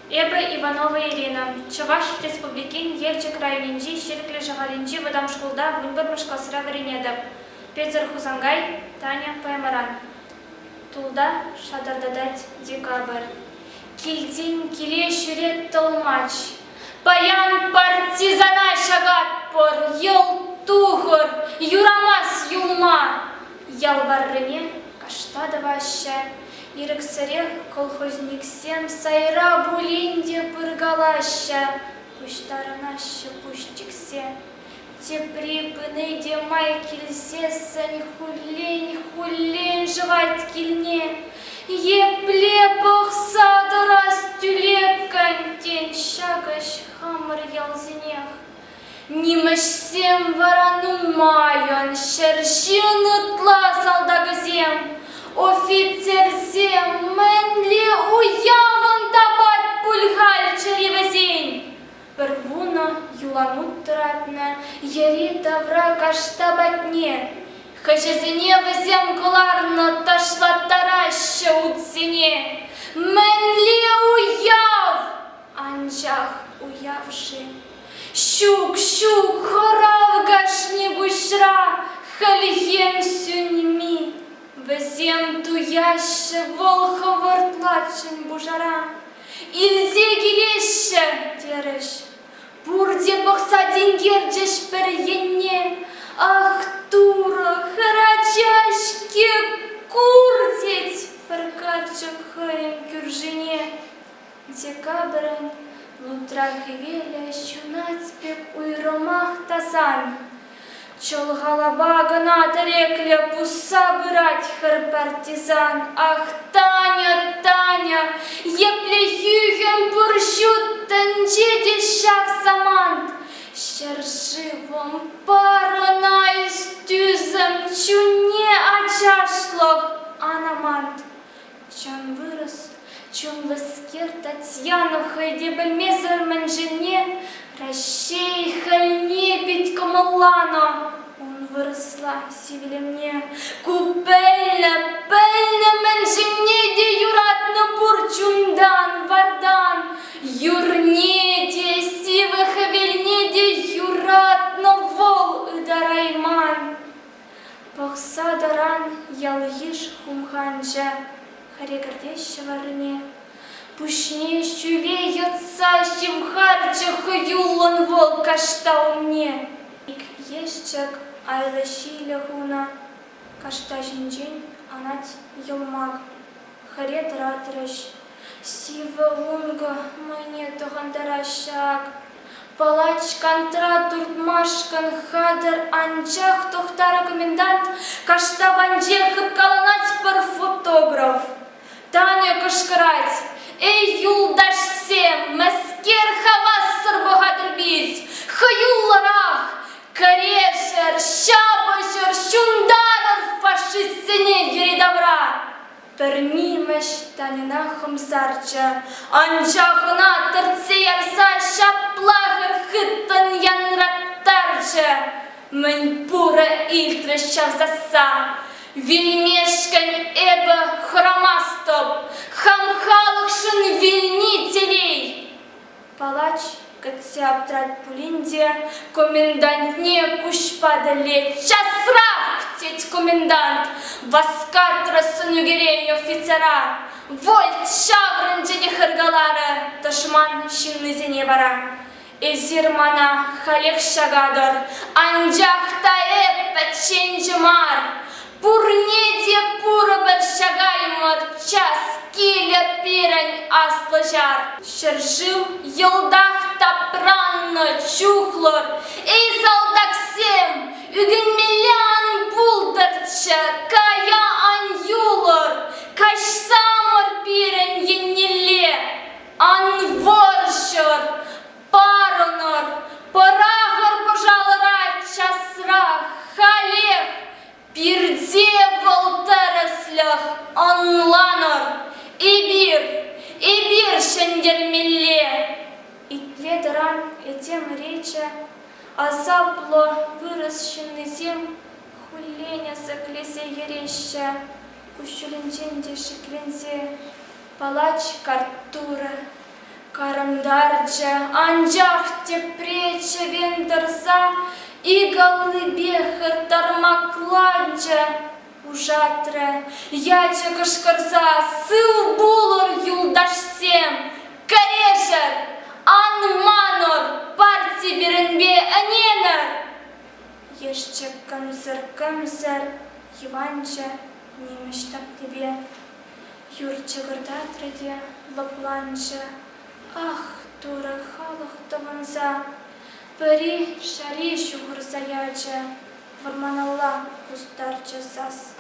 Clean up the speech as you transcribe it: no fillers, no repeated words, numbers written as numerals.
Эпӗ Иванова Ирина, Чӑваш Республикин Елчӗк районӗнчи Ҫирӗклӗ Шӑхалӗнчи вӑтам шкулта вунпӗрмӗш класра вӗренетӗп. Петӗр Хусанкай, Таня поэмӑран. Тулта шатӑртатать декабрь. Килтен киле ҫӳрет тӑлмач. Паян партизана ҫакатпӑр, йӑлт тухӑр, юрамасть юлма. Ял варрине кашта тӑваҫҫӗ, ирӗксӗрех колхозниксем сайра пулин те пыркалаҫҫӗ, пуҫтарӑнаҫҫӗ пуҫ чиксе. Тепри пыни те май килсессӗн хуллен-хуллен шӑвать килне. Епле пӑхса тӑрас тӳлеккӗн, тен, ҫакӑҫ хамӑр ялсенех. Нимӗҫсем вара нумайӑн, ҫӗршин ытла салтакӗсем, офицерсем мӗнле уявӑн тапать пуль халь чӗри вӗсен. Пӗр вунӑ юланут тӑратнӑ йӗри-тавра кашта патне. Хӗҫӗсене вӗсем кӑларнӑ ташлаттараҫҫӗ утсене. Мӗнле уяв! Анчах уяв-ши? Ҫук, ҫук, хӑрав кашни куҫра хӗлхем сӳнми. Вӗсем туяҫҫӗ вӑл хӑвӑртлатшӑн пушара. Илсе килеҫҫӗ, терӗҫ. Пурте пӑхса тинкерчӗҫ пӗр енне. Ах, Турӑ, хӗрача-ҫке, кур, тет пӗр карчӑк хӑйӗн кӳршине. Декабрӗн лутра хӗвелӗ ҫунать пек уйрӑмах тасан. Чӑлхалапа кӑна тӗреклӗ пусса пырать хӗр-партизан. Ах, Таня, Таня, епле хӳхӗм пур ҫут тӗнче те ҫак самант! Ҫӗршывӑм, парӑна эс тӳсӗм, чунне ачашлӑх ан амант. Чӑн вырӑс, чунлӑскер Татьяна хӑй те пӗлмесӗр мӗншӗнне Раҫҫей хӗлне пит кӑмӑлланӑ ун вырӑсла сивлемне. Ку пӗлнӗ, пӗлнӗ мӗншӗнне те юратнӑ пур чунтан, вартан. Юрне те, сивӗ хӗвелне те юратнӑ вӑл ытарайман. Пӑхса тӑран ял-йыш хумханчӗ, хӗре кӗртеҫҫӗ варрине. Пуҫне ҫӳле йӑтса ҫывхарчӗ хӑюллӑн вӑл кашта умне. Ик ешчӗк айлӑ-ҫийлӗ хунӑ кашта ҫинчен анать йӑлмак. Хӗре тӑратрӗҫ. Сивӗ ункӑ мӑйне тӑхӑнтараҫҫӗ ак. Палач кантра туртмашкӑн хатӗр, анчах тӑхтарӗ комендант кашта панче хыпкаланать пӗр фотограф. Таня кӑшкӑрать: «Эй, юлташсем, мӗскер хавассӑр пӑхатӑр пит! Хӑюллӑрах! Кӗрешӗр, ҫапӑҫӑр, ҫунтарӑр фашистсене йӗри-тавра!» Пӗр нимӗҫ Таньӑна хӑмсарчӗ, анчах ӑна тӗртсе ярса ҫапла хӗр хыттӑн янраттарчӗ. Мӗнпурӗ илтрӗҫ ҫав сасса. Вилмешкӗн эпӗ хӑрамастӑп, хам халӑхшӑн вилни телей. Палач кӗтсе аптрать пулин те комендантне куҫпа тӗллет. «Часрах!» тет комендант, васкатрӗ сӑнӳкерен офицера. Вольт ҫаврӑнчӗ те хыркаларӗ тӑшман ҫыннисене вара. Эсир мана халех ҫакатӑр, анчах та эп пӗчченҫӗ мар. Пурне те пурпӗр ҫакаймӑр, час килӗ пирӗн аслӑ ҫар. Ҫӗршыв йӑлтах тапраннӑ, чухлӑр. Эй, салтаксем, ӳкӗнмелле ан пултӑрччӗ, кая ан юлӑр, каҫсамӑр пирӗн еннелле. Ан вӑрҫӑр, парӑнӑр, пӑрахӑр пӑшалӑра часрах, халех. Пирте вӑл тӗрӗслӗх, ӑнланӑр, эпир, эпир ҫӗнтермелле. Итле тӑран этем речӗ, асаплӑ вырӑс ҫыннисем хуллен ӗсӗклесе йӗреҫҫӗ, куҫҫулӗнчен те шикленсе. Палач карттурӗ. Карӑнтарчӗ, анчах тепре чӗвен тӑрса ик аллипе хыртармакланчӗ, пушатрӗ, ячӗ кӑшкӑрса: «Сыв пулӑр, юлташсем! Кӗрешӗр! Ан манӑр, парти пирӗнпе ӗненӗр!» Ешчӗк кӗмсӗр-кӗмсӗр йӑванчӗ нимӗҫ таппипе. Юр чӑкӑртатрӗ те лӑпланчӗ. Ах, Турӑ, халӑх тӑвӑнса пӗри шари ҫухӑрса ячӗ, вӑрманалла кустарчӗ сас.